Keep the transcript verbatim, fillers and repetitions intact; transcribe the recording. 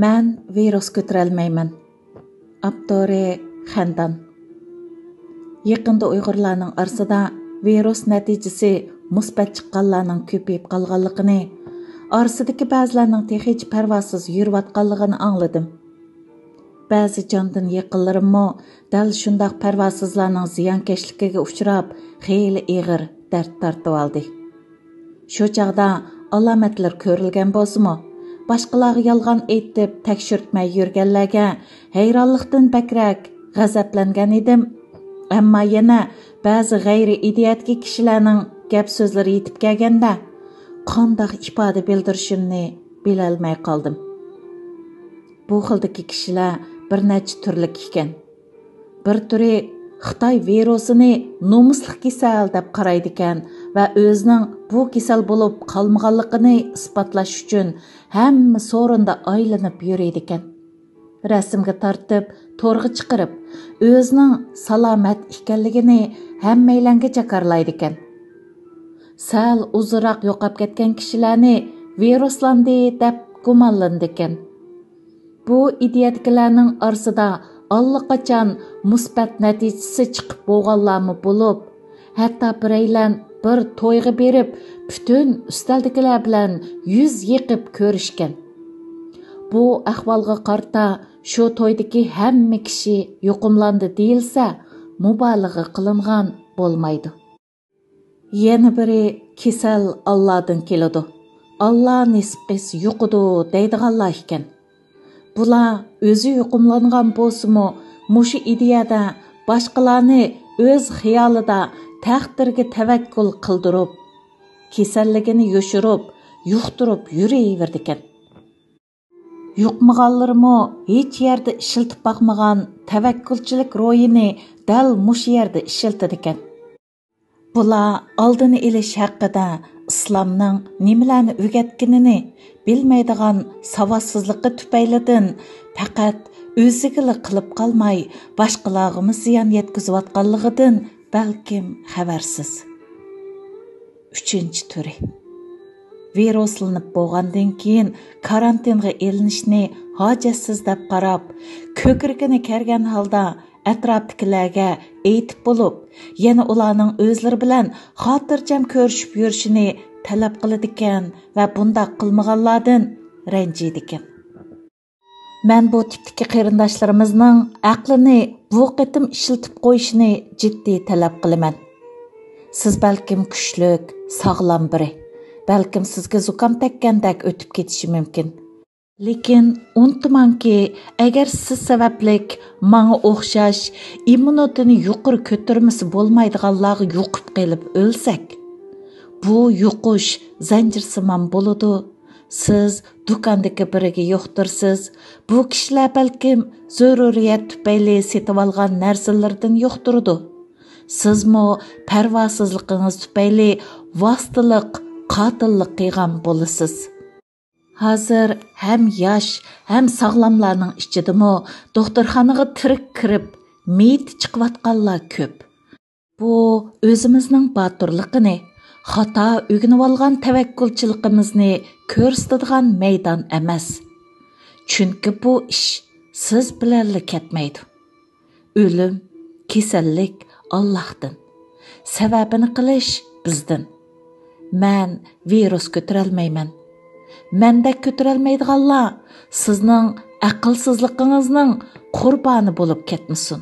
مەن ۋىرۇس كۆتۈرەلمەيمەن. ئاپتورى خەندان. يېقىندا ئۇيغۇرلارنىڭ ئارىسىدا ۋىرۇس نەتىجىسى مۇسبەت چىققانلارنىڭ كۆپىيىپ قالغانلىقىنى، ئارىسىدىكى بەزىلەرنىڭ تېخىچە پەرۋاسىز يۈرۈۋاتقانلىقىنى ئاڭلىدىم. بەزى جاندىن يېقىنلىرىممۇ دەل شۇنداق پەرۋاسىزلارنىڭ زىيانكەشلىكىگە ئۇچراپ، خېلى ئېغىر دەرد تارتىۋالدى. شۇ چاغدا ئالامەتلەر كۆرۈلگەن بولسىمۇ، باشقىلارغا يالغان ئېيتىپ تەكشۈرتمەي يۈرگەنلەرگە ھەيرانلىقتىن بەكرەك غەزەپلەنگەن ئىدىم. ئەمما يەنە بەزى غەيرىي ئىدىيەدىكى كىشىلەرنىڭ گەپ سۆزلىرى يېتىپ كەلگەندە، قانداق ئىپادە بىلدۈرۈشۈمنى بىلەلمەي قالدىم. بۇ خىلدىكى كىشىلەر بىر نەچچە تۈرلۈك ئىكەن. بىر تۈرى خىتاي ۋىرۇسىنى نومۇسلۇق كېسەل دەپ قارايدىكەن ۋە ئۆزىنىڭ بۇ كېسەل بولۇپ قالمىغانلىقىنى ئىسپاتلاش ئۈچۈن ھەممە سورۇندا ئايلىنىپ يۈرىدىكەن. رەسىمگە تارتىپ، تورغا چىقىرىپ، ئۆزىنىڭ سالامەت ئىكەنلىكىنى ھەممەيلەنگە جاكارلايدىكەن. سەل ئۇزۇنراق يوقاپ كەتكەن كىشىلەرنى ۋىرۇسلاندى دەپ گۇمانلىنىدىكەن. بۇ ئىدىيەدىكىلەرنىڭ ئارىسىدا ئاللىقاچان مۇسبەت نەتىجىسى چىقىپ بولغانلارمۇ بولۇپ، ھەتتا بىرەيلەن بىر تويغا بېرىپ، پۈتۈن ئۈستەلدىكىلەر بىلەن يۈز يېقىپ كۆرۈشكەن. بۇ ئەھۋالغا قارىتا شۇ تويدىكى ھەممە كىشى يۇقۇملاندى دېيىلسە، مۇبالىغە قىلىنغان بولمايدۇ. يەنە بىرى كېسەل ئاللادىن كېلىدۇ، ئاللا نېسىپ قىلسا يۇقىدۇ دەيدىغانلار ئىكەن. بۇلار ئۆزى يۇقۇملانغان بولسىمۇ، مۇشۇ ئىدىيەدە باشقىلارنى ئۆز خىيالىدا تەقدىرگە تەۋەككۈل قىلدۇرۇپ، كېسەللىكىنى يوشۇرۇپ، يۇقتۇرۇپ يۈرۈۋېرىدىكەن. يۇقمىغانلىرىمۇ ھېچ يەردە ئىشلىتىپ باقمىغان تەۋەككۈلچىلىك روھىنى دەل مۇشۇ يەردە ئىشلىتىدىكەن. بۇلار ئالدىنى ئېلىش ھەققىدە ئىسلامنىڭ نېمىلەرنى ئۆگەتكىنىنى بىلمەيدىغان ساۋاتسىزلىقى تۈپەيلىدىن پەقەت ئۆزىگىلا قىلىپ قالماي، باشقىلارغىمۇ زىيان يەتكۈزۈۋاتقانلىقىدىن بەلكىم خەۋەرسىز. ئۈچىنچى تۈرى. ۋىرۇسلىنىپ بولغاندىن كېيىن كارانتىنغا ئېلىنىشنى ھاجەتسىز دەپ قاراپ، كۆكرىكىنى كەرگەن ھالدا ئەتراپتىكىلەرگە ئېيتىپ بولۇپ، يەنە ئۇلارنىڭ ئۆزلىرى بىلەن خاتىرجەم كۆرۈشۈپ يۈرۈشىنى تەلەپ قىلىدىكەن ۋە بۇنداق قىلمىغانلاردىن رەنجىيدىكەن. مەن بۇ تىپتىكى قېرىنداشلىرىمىزنىڭ ئەقلىنى بۇ قېتىم ئىشلىتىپ قويۇشىنى جىددىي تەلەپ قىلىمەن. سىز بەلكىم كۈچلۈك، ساغلام بىرى. بەلكىم سىزگە زۇكام تەگكەندەك ئۆتۈپ كېتىشى مۇمكىن. لېكىن ئۇنتۇماڭكى، ئەگەر سىز سەۋەبلىك ماڭا ئوخشاش ئىممۇنىتېتىنى يۇقىرى كۆتۈرمىسى بولمايدىغانلارغا يۇقۇپ قېلىپ ئۆلسەك، بۇ يۇقۇش زەنجىرسىمان بولىدۇ. سىز دۇكاندىكى بىرىگە يۇقتۇرىسىز. بۇ كىشىلەر بەلكىم زۆرۈرىيەت تۈپەيلى سېتىۋالغان نەرسىلىرىدىن يۇقتۇرىدۇ. سىزمۇ پەرۋاسىزلىقىڭىز تۈپەيلى ۋاسىتىلىق قاتىللىق قىلغان بولىسىز. ھازىر ھەم ياش، ھەم ساغلاملارنىڭ ئىچىدىمۇ دوختۇرخانىغا تىرىك كىرىپ، مېيىتى چىقىۋاتقانلار كۆپ. بۇ ئۆزىمىزنىڭ باتۇرلۇقىنى، خاتا ئۆگىنىۋالغان تەۋەككۈلچىلىقىمىزنى كۆرسىتىدىغان مەيدان ئەمەس. چۈنكى بۇ ئىش سىز بىلەنلا كەتمەيدۇ. ئۆلۈم، كېسەللىك ئاللاھتىن. سەۋەبىنى قىلىش بىزدىن. مەن ۋىرۇس كۆتۈرەلمەيمەن. مەندەك كۆتۈرەلمەيدىغانلار سىزنىڭ ئەقىلسىزلىقىڭىزنىڭ قۇربانى بولۇپ كەتمىسۇن.